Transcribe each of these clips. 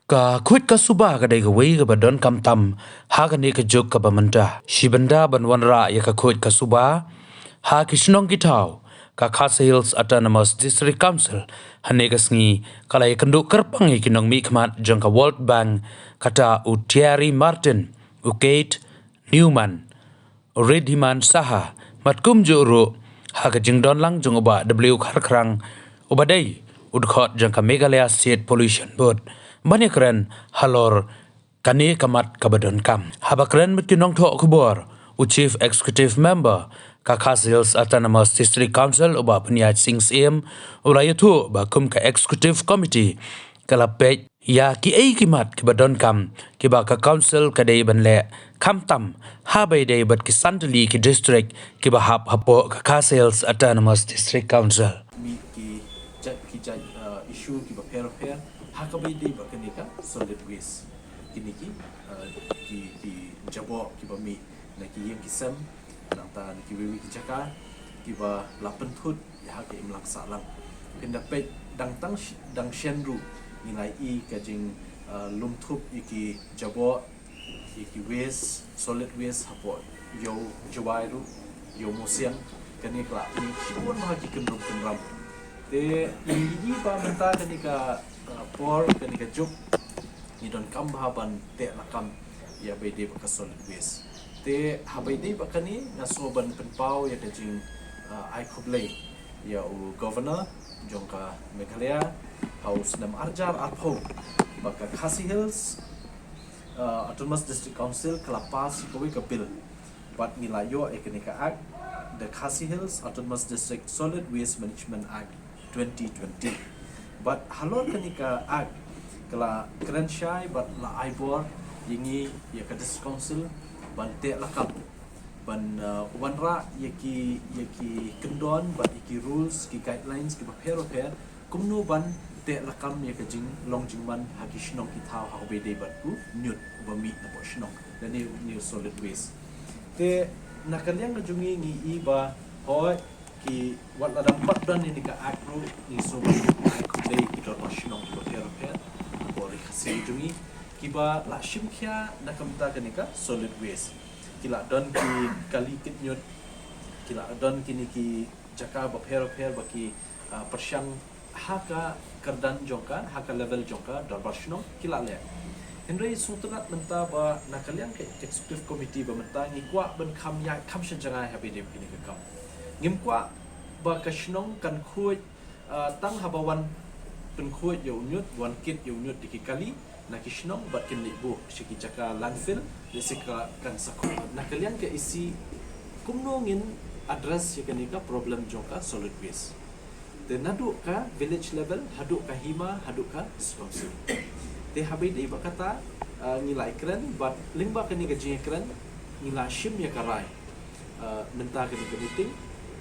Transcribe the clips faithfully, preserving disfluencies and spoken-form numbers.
Ka khuid ka suba ka dei kawei kaba donkam tam ha kane ka juk kaba mynta. Shi bynta ban wanrah ïa ka khuid ka suba ha ki shnong ki thaw, ka Khasi Hills Autonomous District Council hane ka sngi ka la ïakynduh kyrpang ïa ki nongmihkhmat jong ka World Bank, kata u Thierry Martin, u Kate Newman, Ridhiman Saha, bad kumjuh ruh ha ka jingdon lang jong u Bah W Kharkhrang, uba dei u dkhot jong ka Meghalaya State Pollution Board, ban ïakren halor kane ka mat kaba donkam. Haba kren bad ki nongthoh khubor, u Chief Executive Member ka Khasi Hills Autonomous District Council, u Bah Pynïaid Sing Syiem, u la ïathuh ba kum ka Executive Committee ka la peit ïa kiei ki mat kiba donkam kiba ka Council ka dei ban leh, khamtam haba ïadei bad ki san tylli ki district kiba hap hapoh ka Khasi Hills Autonomous District Council. Mih ki jait ki jait, uh, issue kiba pher pher ha kaba ïadei bad kane ka solid waste. Kine ki, uh, ki, ki jaboh kiba mih na ki ïing ki sem, nangta na kiwei kiwei ki jaka kiba la pynthut ïa ha ka imlang sahlang. Phin da peit dang tang sh-, dang shen ruh ngi la ïohi ka jing, uh, lum thup ïa ki jaboh, ïa ki waste, solid waste hapoh Ïew Jwai ruh, Ïew Mawsiang, kane ka la mih shibun ha ki kynrum kynram. Te ngi ïohi ba mynta kane ka, uh, por, kane ka juk ngi donkam bha ban teh lakam ïa ba ïadei bad ka solid waste. Te ha ba ïadei bad kane nga sngew ban pynpaw ïa ka jing, uh, ai khublei ïa u Governor jong ka Meghalaya ha u snem arhajar arphew ba ka Khasi Hills, uh, Autonomous District Council ka la pass ïa kawei ka bill. Bad ngi la ïoh ïa kane ka Act, the Khasi Hills Autonomous District Solid Waste Management Act twenty twenty. Bad halor kane ka Act ka la kren shai bad la ai bor ïa ngi, ïa ka District Council, ban teh lakam, ban, uh, wanrah ïa ki, ïa ki kyndon bad ïa ki rules, ki guidelines kiba pher bapher, kumno ban teh lakam ïa ka jinglong jingman ha ki shnong ki thaw ha kaba ïadei bad u ñiut uba mih napoh shnong, lane u solid waste. Te na ka liang ka jong ngi ngi ïohi ba hooid, ki wat la dang pat don ïa kane ka Act ruh, ngi sngew ba ai khublei ïa ki dorbar shnong kiba pher bapher hapoh Ri Khasi jong ngi kiba la shim khia na ka bynta kane ka solid waste. Ki la don ki kali kit ñiut, ki la don kine ki jaka bapher bapher ba ki, ah, pyrshang ha ka kyrdan jong ka, ha ka level jong ka dorbar shnong ki la leh. Hynrei sngewtynnat mynta ba na ka liang ka Executive Committee ba mynta ngi kwah ban kham ïaid kham sha jngai ha ba ïadei bad kine ki kam. Ngim kwah ba ka shnong kan khuid, ah, tang haba wan pynkhuid ïa u ñiut, wan kit ïa u ñiut da ki kali na ki shnong bad kin leit buh sha ki jaka landfill, lehse ka kan sa khuid. Na ka liang ka EC, kumno ngin address ïa kane ka problem jong ka solid waste? Te naduh ka village level haduh ka hima haduh ka district council. Te ha ba ïadei bad kata, ah, ngi la ïakren bad lyngba kane ka jingïakren ngi la shim ïa ka rai, ah, mynta kane ka meeting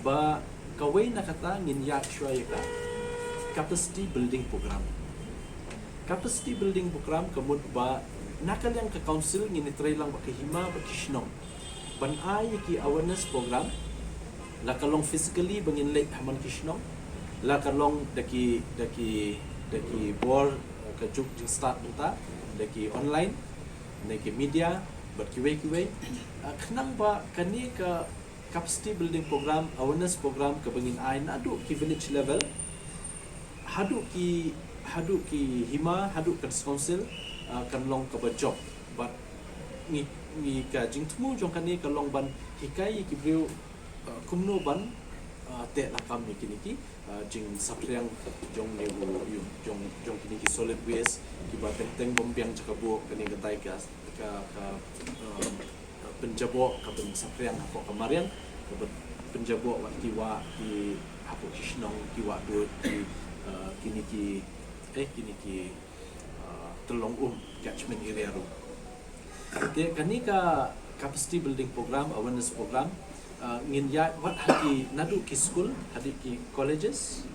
ba kawei na kata ngin ïaid shuwa ïa ka capacity building program. Capacity building program ka mut ba na ka liang ka council ngin ïatrei lang bad ka hima bad ki shnong ban ai ïa ki awareness program, la ka long physically ba ngin leit ha man ki shnong, la ka long da ki, da ki, da ki bor, eh, ka juk jingstad mynta, da ki online, da ki media bad kiwei kiwei. Eh, khnang ba kane ka capacity building program, awareness program kaba ngin ai naduh ki village level haduh ki, haduh ki hima, haduh ka district council, ah, kan long kaba jop. Bad ngi, ngi ka jingthmu jong kane ka long ban hikai ïa ki briew, ah, kumno ban, ah, teh lakam ïa kine ki, ah, jingsaphriang jong ne u, jong, jong kine ki solid waste kiba teng teng bym biang jaka buh, kane katai ka, ka, ka, ah, pynjaboh, ka pynsaphriang hapoh ka mariang, ka pyn-, pynjaboh wat ki wah ki hapoh ki shnong, ki wah duh ki, eh, kine ki, eh, kine ki, eh, tyllong um, catchment area ruh. Te kane ka capacity building program, awareness program, eh, ngin ïaid wat ha ki naduh ki school, haduh ki colleges,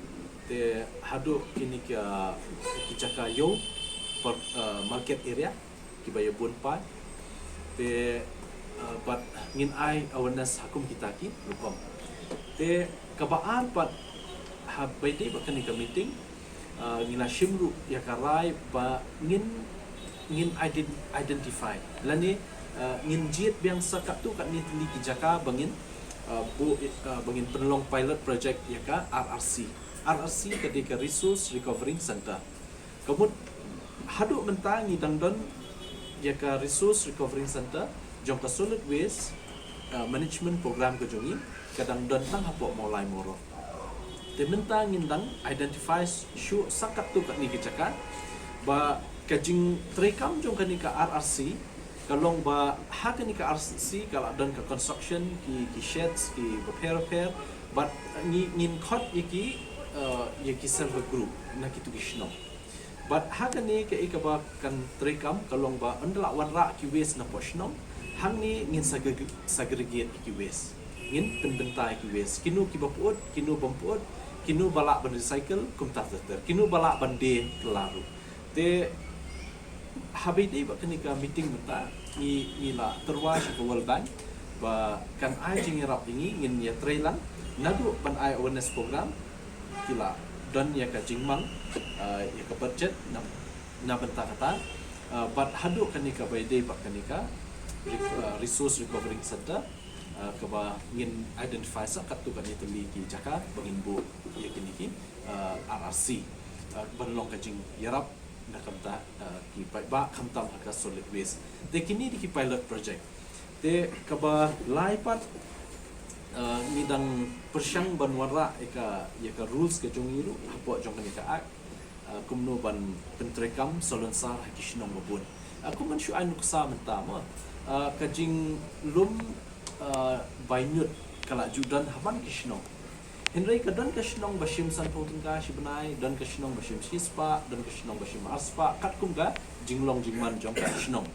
te haduh kine ki, eh, ki jaka ïew, por-, eh, market area kiba ïa bun paid. Te, uh, bad ngin ai awareness ha kum kita ki rukom. Te kaba ar pat ha ba ïadei bad kane ka meeting, uh, ngi la shim ruh ïa ka rai ba ngin ngin ident- identify lane, uh, ngin jied biang sa katto katne tylli ki jaka ba ngin, uh, buh, uh, ba ngin pynlong pilot project ïa ka R R C. R R C ka dei ka Resource Recovering Center. Ka mut haduh mynta ngi dang don ïa ka Resource Recovering Center jong ka Solid Waste, uh, Management Program ka jong ngi, ka dang don tang hapoh Mawlai Mawroh. Te mynta ngin dang identify shuh sa katto katne ki jaka ba ka jingtreikam jong kane ka R R C ka long ba ha kane ka R R C ka la don ka construction, ki, ki sheds ki bapher bapher, bad ngi, ngin khot ïa ki, uh, ïa ki self help group na kitu ki shnong. Bad ha kane kaei kaba kan treikam ka long ba ynda la wanrah ki waste napoh shnong, hangne ngin segre- segregate ïa ki waste. Ngin pynbynta ïa ki waste, kino kiba pyut, kino bym pyut, kino ba lah ban recycle, kumta ter ter, kino ba lah ban die kylla ruh. Te haba ïadei bad kane ka meeting mynta, ngi, ngi la tyrwa sha ka World Bank ba kan ai jingïarap ïa ngi, ngin ïatreilang naduh ban ai awareness program, ki la don ïa ka jingmang, uh, ïa ka budget na, na bynta kata, uh, bad haduh kane kaba ïadei bad kane ka re- uh, Resource Recovering Center, uh, kaba ngin identify sa katto katne tylli ki jaka ba ngin buh ïa kine ki, uh, R R C, uh, ban long ka jingïarap na ka bynta, uh, ki paidbah khamtam ha ka solid waste. Te kine dei ki pilot project. Te kaba lai pat, uh, ngi dang pyrshang ban wanrah ïa ka, ïa ka rules ka jong ngi ruh hapoh jong kane ka act, uh, kumno ban pyntreikam salonsar ha ki shnong ba bun. Uh, kum ban shu ai nuksa mynta mo, uh, ka jinglum, uh, bai ñiut ka la ju don ha man ki shnong. Hynrei ka don ka shnong ba shim sanphew tyngka shi bnai, don ka shnong ba shim shispah, don ka shnong ba shim arspah, katkum ka jinglong jingman jong ka shnong.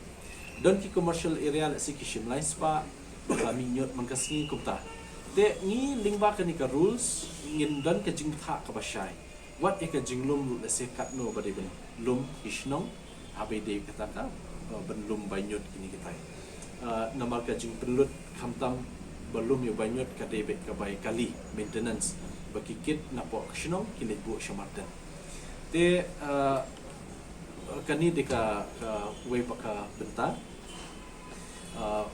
Don ki commercial area, let's say, ki shim laispah, ba mih ñiut man ka sngi kumta. Te ngi lyngba kane ka rules ngin don ka jingbatai kaba shai wat ïa ka jinglum ruh, let's say, katno ba dei ban lum ki shnong haba ïadei kata ka, uh, ban lum bai ñiut kine kitai. Uh, namar ka jingpynlut khamtam ba lum ïa u bai ñiut ka dei beit ka bai kali, maintenance, ba ki kit napoh ka shnong ki leit buh sha marten. Te, uh, kane dei ka, kawei pat ka bynta. Uh,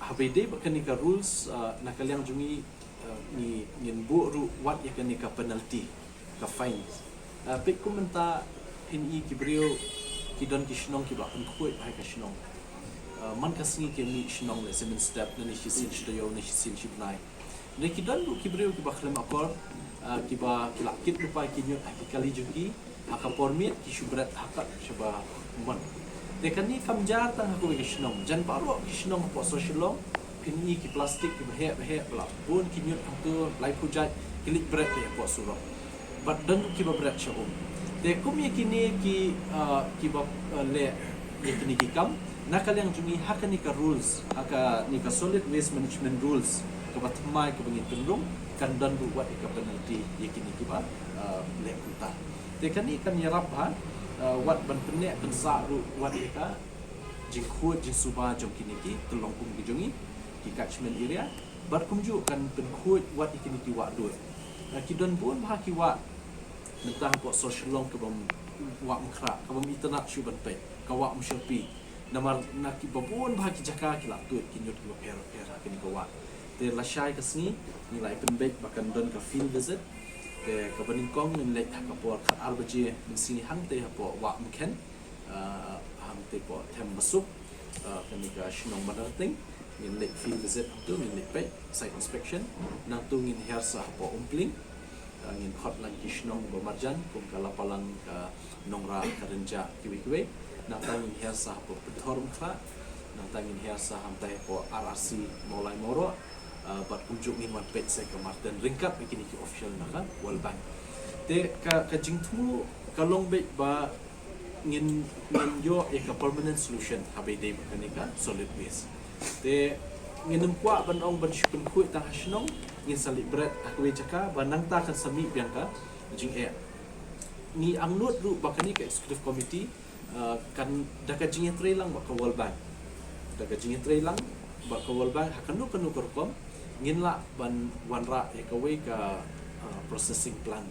haba ïadei bad kane ka rules, uh, na ka liang jong ngi, uh, ngi, ngin buh ruh wat ïa kane ka penalty, ka fine. Uh, peit kum mynta phin i ki briew, ki don ki shnong kiba pynkhuid bha ïa ka shnong. Uh, man ka sngi ki mih shnong, let's say, mynstep, nangne shisien shi taïew, nangne shisien shi bnai. Hynrei ki don ruh ki briew kiba khlem akor, uh, kiba ki la kit lypa ki ñiut ha ki kali jong ki, ha ka por miet ki shu bret ha kat shaba mon. Te kane kam jar tang ha kawei ka shnong, jan baroh ki shnong hapoh sor Shillong phin i ki plastik kiba heh ba heh ba la bun ki ñiut hangto, laiphew jait, ki leit bret hapoh surok. Bad don kiba bret sha um. Te kum ïa kine ki, uh, kiba, uh, leh ïa kine ki kam, na ka liang jong ngi ha kane ka rules, ha kane ka Solid Waste Management Rules kaba thymmai kaba ngin pynrung, kan don ruh wat ïa ka penalty ïa kine kiba, uh, leh kumta. Te kane kan ïarap bha, uh, wat ban pynneh pynsah ruh wat ïa ka jingkhuid jingsuba jong kine ki tyllong um ki jong ngi, ki catchment area. Bad kumjuh kan pynkhuid wat ïa kine ki wah dud. Uh, ki don bun bha ki wah mynta hapoh sor Shillong ka bym, wah Umkhrah, ka bym itynnad shuh ban peit, ka wah Umshalpi. Namar na kiba bun bha ki jaka ki la tuid ki ñiut kiba pher pher ha kine ki wah. Te lashai ka sngi ngi la ïa pynbeit ba kan don ka field visit. Te kaba nyngkong ngin leit ha ka por khat ar baje mynsngi hangtei hapoh wah Umkhen, uh, hangtei hapoh Them Basuk, uh, kane ka shnong Banarting. Ngin leit field visit hangto, ngin leit peit site inspection. Nangto ngin hiar sa hapoh Umpling. Uh, ngin khot lang ki shnong ba marjan kum ka Lapalang, ka Nongrah, ka Rynjah, kiwei kiwei. Nangta ngin hiar sa hapoh Pynthor Umkhrah. Nangta ngin hiar sa hangtai hapoh R R C Mawlai Mawroh. Uh, bad kumjuh ngin wan peit sa ka marten ryngkat bad kine ki official na ka World Bank. Te ka, ka jingthmu ka long beit ba ngin, ngin ïoh ïa ka permanent solution haba ïadei bad kane ka solid waste. Te ngin ym kwah ban ong ban shu pynkhuid tang ha shnong, ngin sa leit bret ha kawei jaka ba nangta kan sa mih biang ka jingeh. Ngi angnud ruh ba kane ka executive committee, uh, kan da ka jingïatreilang bad ka World Bank. Da ka jingïatreilang bad ka World Bank ha kano kano ka rukom ngin lah ban wanrah ïa kawei ka, uh, processing plant.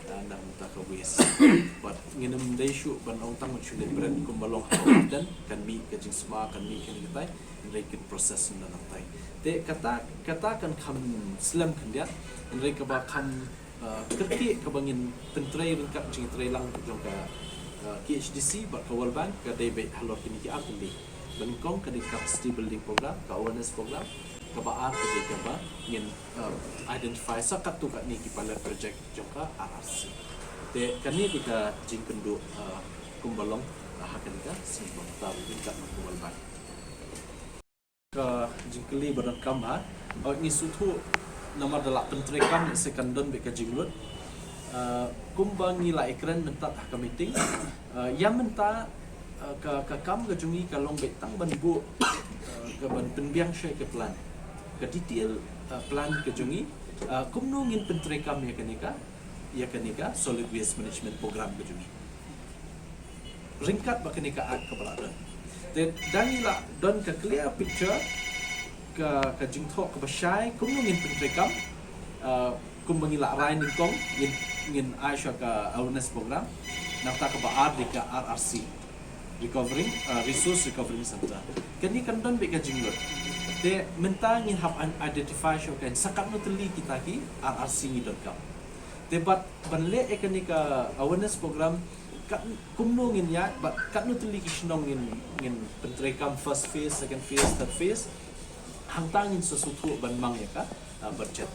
Namar mynta ka waste. Bad ngin ym dei shuh ban ong tang ban shu leit bret kumba long ha ka Wharf, kan mih ka jingsma, kan mih kane katai, hynrei kin process na nangtai. Te kata, kata kan kham slem khyndiat, hynrei kaba kham, uh, kyrkieh kaba ngin pyntrei ryngkat jingtrei lang jong ka, uh, K H A D C bad ka World Bank ka dei beit halor kine ki ar tylli. Ba nyngkong ka dei capacity building program, ka awareness program, kaba ar ka dei kaba ngin, uh, identify sa katto katne ki pilot project jong ka R R C. Te kane dei ka jingkynduh, uh, kumba long, uh, ha kane ka sngi ba mynta ryngkat bad ka World Bank. Ka jingkylli ba donkam ha, uh, ngi sngewthuh namar da la pyntreikam se kan don beit ka jinglut. Uh, kumba ngi la ïakren mynta ha ka meeting, uh, ïa mynta, uh, ka, ka kam ka jong ngi ka long beit tang ban buh, uh, ka ban pynbiang shuwa ka plan, ka detail, uh, plan ka jong ngi, uh, kumno ngin pyntreikam ïa kane ka, ïa kane ka solid waste management program ka jong ngi. Ryngkat bad kane ka act kaba la don. Te da ngi la don ka clear picture, ka, ka jingthoh kaba shai kumno ngin pyntreikam, uh, kumba ngi la rai nyngkong, ngin, ngin ai shuwa ka awareness program, nangta kaba ar dei ka R R C, recovering, uh, resource recovery center. Kane kan don beit ka jinglut. Te mynta ngin hap identify shuwa kan sa katno tylli kita ki R R C ngi donkam. Te bad ban leh ïa kane ka awareness program, kat, kumno ngin ïaid bad katno tylli ki shnong ngin, ngin pyntreikam, first phase, second phase, third phase. Hangta ngin sa sngewthuh ban mang ïa ka, uh, budget.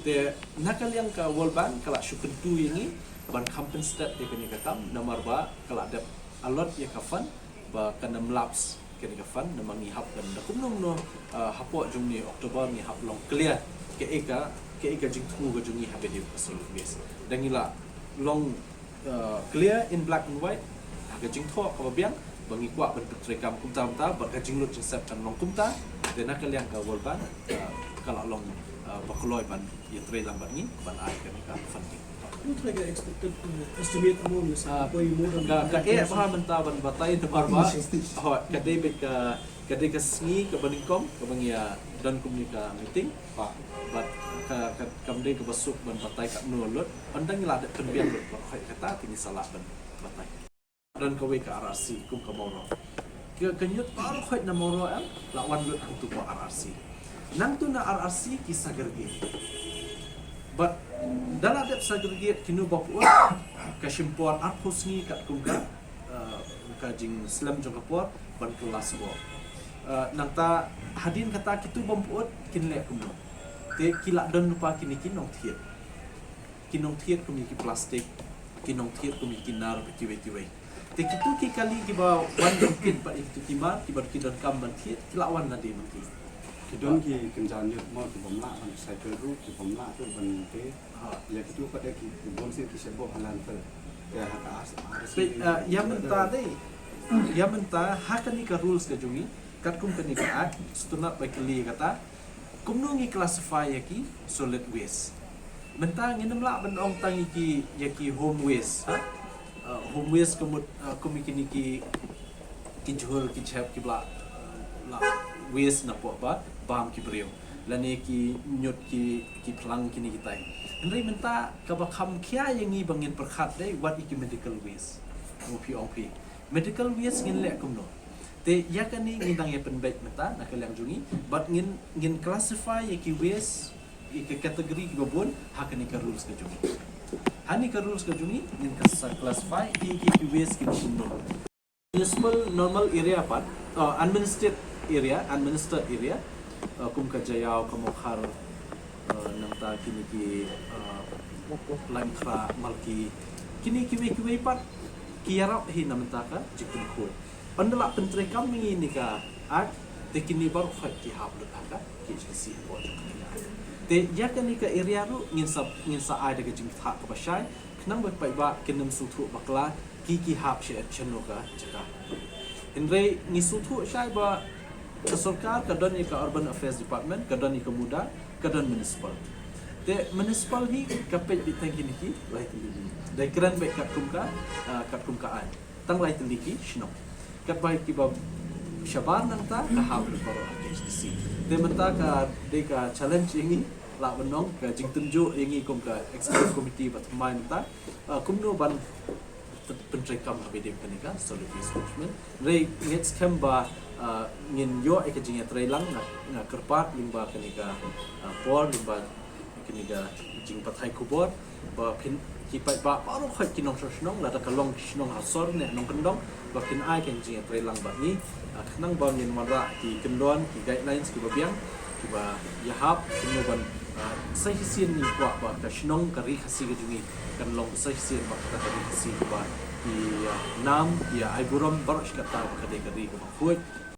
Te na ka liang ka World Bank ka la shu kyntu ïa ngi ban kham pynstet ïa kane ka kam, namar ba ka la dep allot ïa ka fund ba kan ym lapse kane ka fund, namar ngi hap kan da kumno kumno, uh, hapoh jong une u October ngi hap long clear kaei ka, kaei ka jingthmu ka jong ngi haba ïadei bad ka solid waste. Da ngi la long, uh, clear in black and white ha ka jingthoh kaba biang ba ngi kwah ban pyntreikam kumta kumta, bad ka jinglut jingsep kan long kumta. Te na ka liang ka World Bank, uh, ka la long, uh, ba kloi ban ïatreilang bad ngi ban ai kane ka funding. What is the expected, uh, estimate amount, uh, ka, ka eh bha mynta ban batai namar ba, hooid, ka dei beit ka, ka dei ka sngi kaba nyngkong kaba ngi ïa don kumne ka meeting. Bad ka, ka, kam dei kaba suk ban batai katno lut. Ynda ngi la dep pynbiang lut baroh kata te ngi sa lah ban batai. Don kawei ka R R C kum ka Mawroh. Ka, ka ñiut baroh na Mawroh em la wan lut hangtu ka R R C. Nangtu na R R C ki segregate. Bad da la dep segregate kino ba pyut, ka shim por arphew sngi katkum ka, uh, ka jingslem jong ka por ban kylla sboh. Uh, nangta hadien kata kito bym pyut kin leh kumno? Te ki la don lypa kine ki nongthied. Ki nongthied kum ïa ki plastik, ki nongthied kum ïa ki nar bad kiwei kiwei. Te kito ki kali kiba wan ban thied bad ïa kito ki mar kiba ki donkam ban thied, ki la wan lade mynta. Ki don ki kynja ñiut mo ki bym lah ban recycle ruh, ki bym lah ruh ban te. Ha. Ïa kito pat de ki, ki bun sien ki shet bok ha landfill. Te ha ka as, as. Te, uh, ïa mynta de. Ïa mynta ha kane ka rules ka jong ngi, katkum kane ka act, sngewtynnat ba kylli kata. Kumno ngi classify ïa ki solid waste? Mynta ngin ym lah ban ong tang ïa ki, ïa ki home waste, ha? Uh, home waste ka mut, uh, kum ïa kine ki, ki jhur, ki jhep, kiba la, uh, la waste napoh ba bam ki briew. Lane ki ñiut, ki, ki phlang, kine kitai. Hynrei mynta kaba kham khia ïa ngi ba ngin pyrkhat dei wat ïa ki medical waste. Ong phi, ong phi. Medical waste ngin leh kumno? Te ïa kane ngi dang ïa pynbeit mynta na ka liang jong ngi, bad ngin, ngin classify ïa ki waste, ïa ki category kiba bun ha kane ka rules ka jong ngi. Ha kane ka rules ka jong ngi ngin ka sa classify ïa ki, ki waste kiba bun. Municipal normal area pat, uh, administered area, administered area, uh, kum ka Jaïaw, ka Mawkhar, uh, nangta kine ki, uh, Laitumkhrah, Malki, kine kiwei kiwei pat ki ïarap hi na mynta ka jingpynkhuid. Ynda la pyntreikam ïa ngi ne ka act, te kine baroh ki hap lut ha ka K H A D C hapoh jong kane ka act. Te ïa kane ka area ruh ngin sa, ngin sa ai da ka jingthoh kaba shai, khnang ba paidbah kin ym sngewthuh bakla ki, ki hap sha, shano ka jaka. Hynrei ngi sngewthuh shai ba ka sorkar ka don ïa ka Urban Affairs Department, ka don ïa ka MUDA, ka don municipal. Te municipal hi ka peit beit tang kine ki lai tylli. Da kren beit katkum ka, ah, katkum ka ain. Tang lai tylli ki shnong. Katba kiba shabar nangta ka hap baroh ha K H A D C. Te mynta ka dei ka challenge ïa ngi lah ban ong ka jingtynjuh ïa ngi kum ka executive committee ba thymmai mynta, ah, kumno ban pyn-, pyntreikam ha ba ïadei bad kane ka Solid Waste Management. Hynrei ngeit skhem ba, ah, ngin ïoh ïa ka jingïatreilang. Nga, nga kyrpad lyngba kane ka, ah, por, lyngba kane ka jingpathai khubor ba phin, ki paidbah baroh khoit ki nongshong shnong, lada ka long ki shnong ha sor ne nongkyndong, ba phin ai ka jingïatreilang bad ngi, ah, khnang ba ngin wanrah ki kyndon, ki guidelines kiba biang, kiba ïahap kumno ban, ah, sa shisien ngi kwah ba ka shnong, ka Ri Khasi ka jong ngi kan long sa shisien ba kata ka ri Khasi kaba ki, ah, nam, ki, ah, ai burom baroh shi katta, ba ka dei ka ri kaba khuid,